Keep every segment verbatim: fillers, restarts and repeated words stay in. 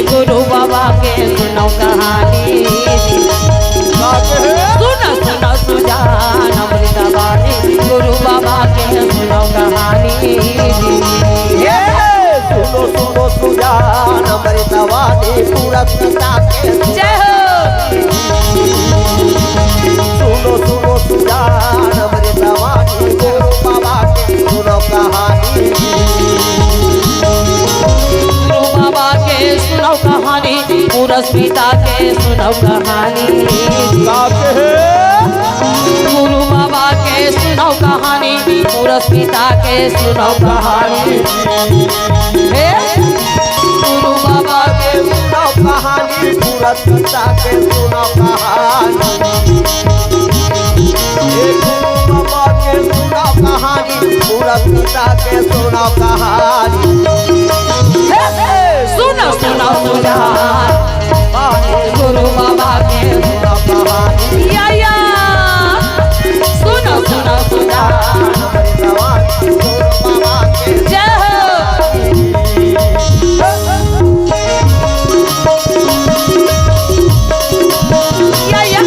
गुरु बाबा के सुनव कहानी। सुन, सुन, सुजान अमृतवाणी, गुरु बाबा के सुनव कहानी। हे, सुनो, सुनो, सुजान अमृतवाणी, पूरा पिता के जय हो। सुनो, सुनो, सुजान अमृतवाणी, गुरु बाबा के सुनव कहानी। गुरु बाबा के सुनव कहानी, पुरस्मिता के सुनव कहानी। का कहे? गुरु बाबा के सुनव कहानी, पुरस्मिता के सुनव कहानी। हे, गुरु बाबा के सुनव कहानी, पुरस्मिता के सुनव कहानी। हे गुरु बाबा के सुनव कहानी, पुरस्मिता के सुनव कहानी। हे, हे, सुन, सुन, सुन। गुरु बाबा के या, या। सुनो, सुनो, सुनो। जय हो। या, या।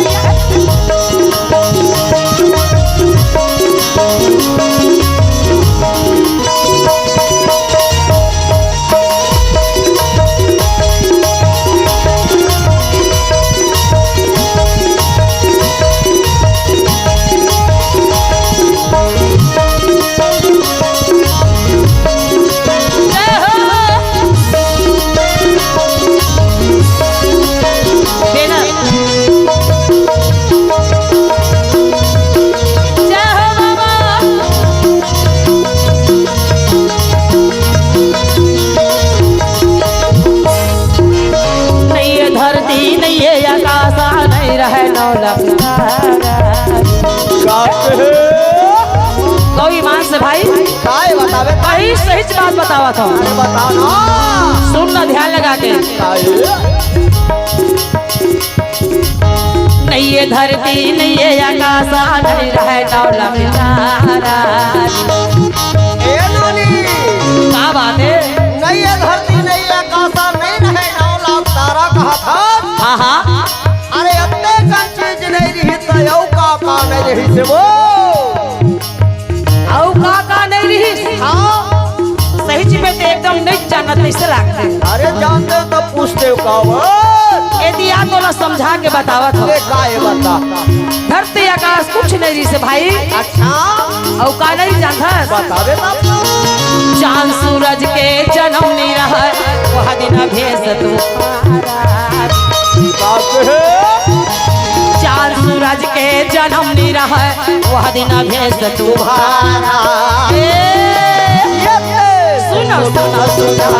नहीं ये धरती, नहीं ये आकाश, नहीं रहे नौ लख तारा। का कहे? कहो ईमान से भाई। काय बतावे? वही सही बात बतावा था। अरे बता ना। सुन ना ध्यान लगा के। काय? नहीं ये धरती, नहीं ये आकाश, नहीं रहे नौ लख तारा। ए नानी। का बात है? नहीं ये धरती, नहीं ये आकाश, नहीं रहे नौ लख तारा कहा था। हाँ, हाँ। अरे अत्ते कन चीज नहीं रही तो यौ का का नहीं रही से वो। अउ का का नहीं रहिस? हाँ। सही में ते एकदम नहीं जानत जैसे लागथे। अरे जानते हो तो पूछते हो का वो? ए दिया तोला समझा के बतावत हो। अरे का ये बता? धरती आकाश कुछ नहीं रहिस भाई। अच्छा। अउ का नहीं जानत? बतावे बाप। चांद सूरज के जन्म नहीं रहा, वह दिन भेज तू। बाप रे। चांद सूरज के जन्म नहीं रहा, वह दिन भेज तुम्हारा। ए, ये सुनो, सुनो, सुनो।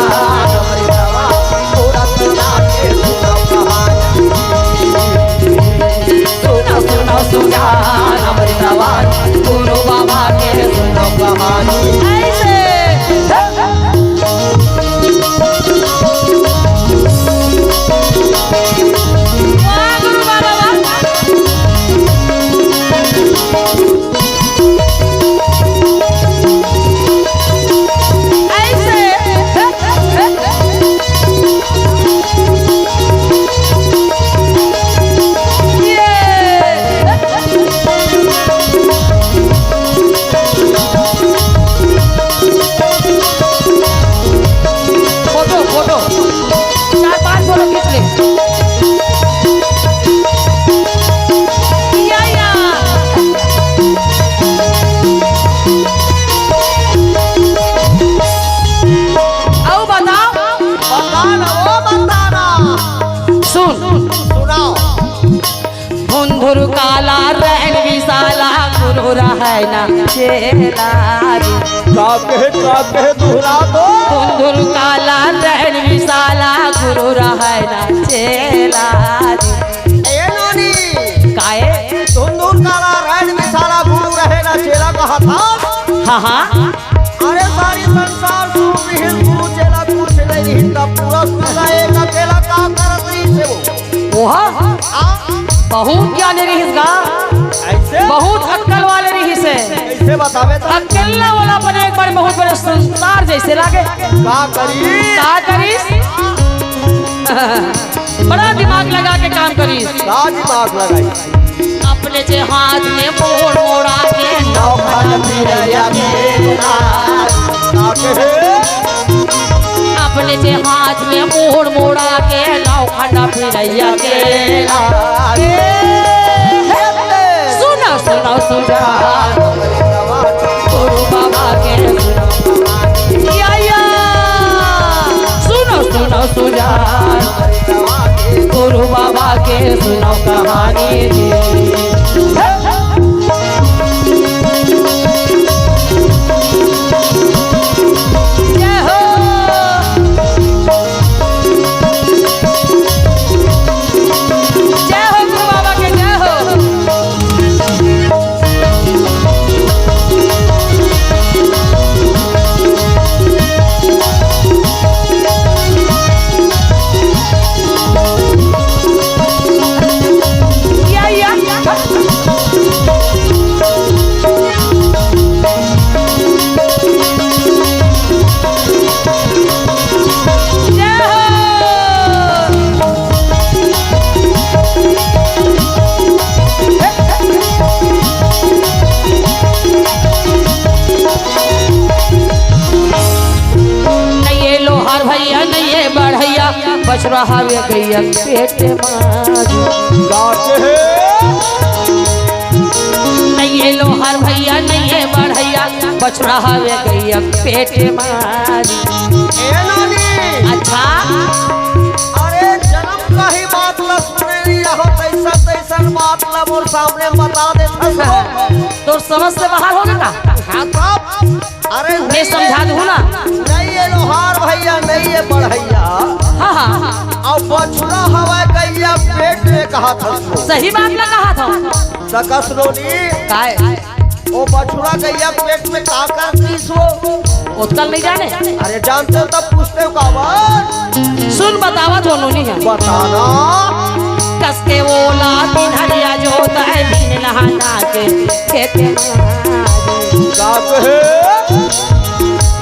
सुनो, सुनो, सुनो, अमृतवान, गुरु बाबा के सुनो कहानी। ऐसे। वाह गुरु बाबा, वाह। ऐसे। ये। Photo, photo. चार पांच फोटो खींच ले। या, या। अउ बताओ। बता ना, वो बता ना। सुन। सुनाओ। धुंधुर काला रहन विशाला, गुरु रहै ना चेला रे। का कहे, का कहे, दोहरा दो। धुंधुर काला रहन विशाला, गुरु रहै ना चेला रे। ए नानी। काहे? धुंधुर काला रहन विशाला, गुरु रहै ना चेला कहा था। हाँ, हाँ। अरे सारी संसार सुन रही, गुरु चेला कुछ नहीं रही, तब पूरा सुनना एक अकेला का करत रही से वो। ओहा, हाँ। बहुत ज्ञानी रहिस गा। ऐसे? बहुत अक्कल वाले रहिस हे। कैसे बतावे तो? अकेला वाला बने एक बार बहुत बड़े संसार जैसे लागे। का करी? का करिस? बड़ा दिमाग लगा के काम करिस। का दिमाग लगाई? अपने जे हाथ में मोड़ मोड़ा के नौखंड पिरैया के लाल। का कहे? अपने जे हाथ में मोड़ मोड़ा के नौखंड पिरैया के लाल। सुनो, सुनो, सुनो। गुरु बाबा के सुनो। या, या। सुनो, सुनो, सुनो। गुरु बाबा के सुनो कहानी जी। जय हो। जय हो गुरु बाबा के, जय हो। या, या। जय हो। नहीं ये लोहार भैया, नहीं ये बढ़ैया, बछड़ा हवे गैया पेट मारी। गाछ हे। नहीं ये लोहार भैया, नहीं ये बढ़ैया, बछड़ा हवे गैया पेट मारी। ए नानी। अच्छा। अरे जन्म का ही बात ला सुने रही हो, तैसा तैसन बात ला मोर सामने बता देथस हो। तोर समझ से बाहर हो गया। हाँ तब। अरे मैं नहीं समझा ये, दूँ ना। नहीं ये लोहार भैया, नहीं ये बढ़ैया। हाँ, हाँ। अब बछड़ा हवय गैया पेट में कहाथस। सही बात ना कहाथस। सकस नोनी। काय? ओ बछड़ा गैया पेट में का करतिस हो? ओतका ल नहीं जाने। अरे जानते हो तब पूछते हो काबर? सुन बतावत हो नोनी है। बताना। कस के ओला दिन हरिया जोत है दिन नहाना के खेत में। का कहे?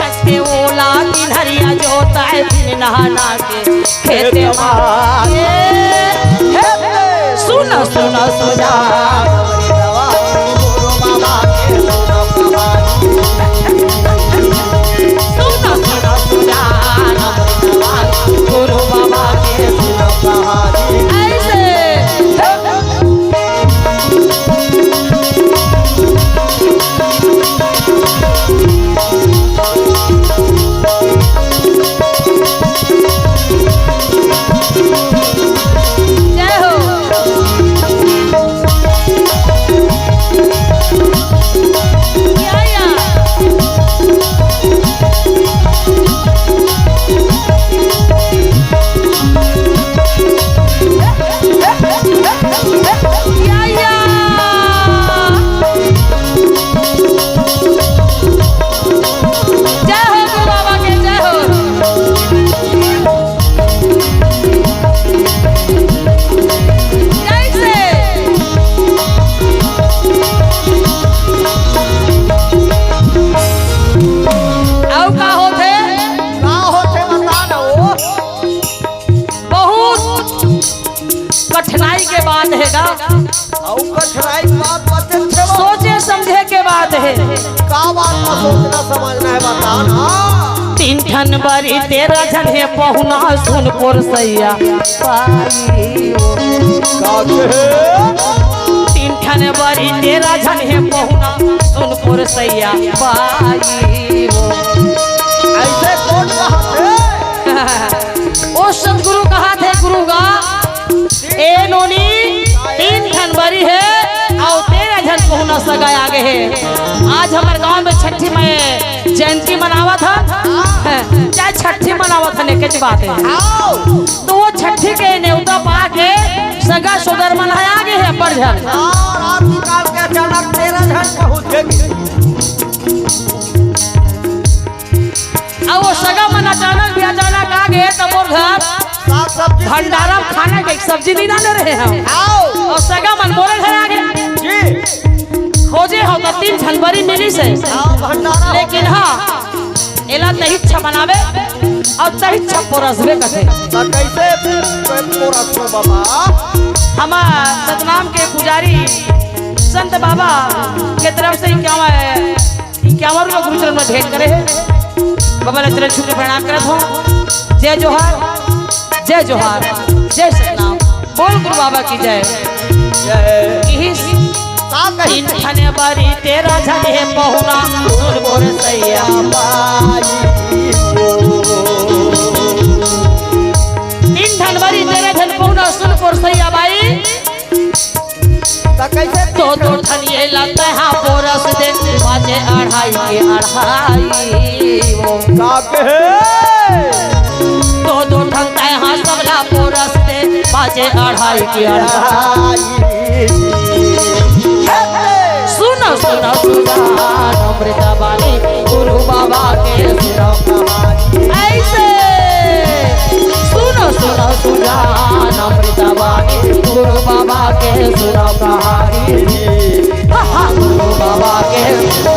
कस के ओला दिन हरिया जोत है दिन नहाना के खेत में। सुन, सुन, सुन। सुन, सुन, सुन। गुरु बाबा के सुन कहानी। ऐसे। जय हो। या, या। या, या। जय हो गुरु बाबा के, जय हो। जय से। अउ का होथे? का होथे बता ना वो। बहुत कठिनाई के बात हे गा। अउ कठिनाई के बात बतेल छे वो। सोचे समझे के बात हे। का बात का सोचना समझना हे बता ना। तीन ठन बरी तेरह झन हे पहुना सुन पोरसैया बाई ओ। का कहे? तीन ठन बरी तेरह झन हे पहुना सुन पोरसैया बाई ओ। ऐसे कौन कहा थे? ओ सतगुरु कहा थे गुरु गा। ए नोनी, तीन ठन बरी हे, अउ तेरह झन पहुना सगा आगे हे। आज हमर गांव में छठी माई जयंती मनावत हन, चाहे छठी मनावत हन, एकेच बात हे। तो वो छठी के नेवता पाके सगा सोदर मन ह आगे हे, अब्बड़ झन। अउ रात निकाल के अचानक तेरह झन पहुंच गे। अउ वो सगा मन अचानक भी अचानक आगे, त मोर घर साग सब्जी भंडारा में खाना के सब्जी नहीं डाले रहे हम। अउ सगा मन मोरे घर आगे। जी। खोजे हो त तीन ठन बरी मिलिस हे। अउ भंडारा हो लेकिन हाँ, एला तहिच्छा बनावे अउ तहिच्छा पोरसबे कथे। त कइसे पोरसबो बाबा? हमर सतनाम के पुजारी संत बाबा के तरफ से इक्यावन, इक्यावन रुपया गुरु चरण में भेंट करे हे। बाबा ला चरण छू के प्रणाम करत हों। जय जोहार, जय जोहार, जय सतनाम। बोल गुरु बाबा की जय। जय। इही का कही? तीन ठन बारी तेरा झन हे पहुना, सुन मोर सैया बाई। तीन ठन बारी तेरा झन पहुना, सुन मोर सैया बाई। त कइसे? दो दो ठन एला तैहा पोरस दे, बाजे अढ़ाई के अढ़ाई वो। का कहे? दो दो ठन तैहा सबला पोरस दे, बाजे अढ़ाई के अढ़ाई। सुनो सुनो सुजान अमृत बानी, गुरु बाबा के सुनो कहानी। ऐसे सुनो सुनो सुजान अमृत बानी, गुरु बाबा के सुनो कहानी। हा, हा, गुरु बाबा के सुनो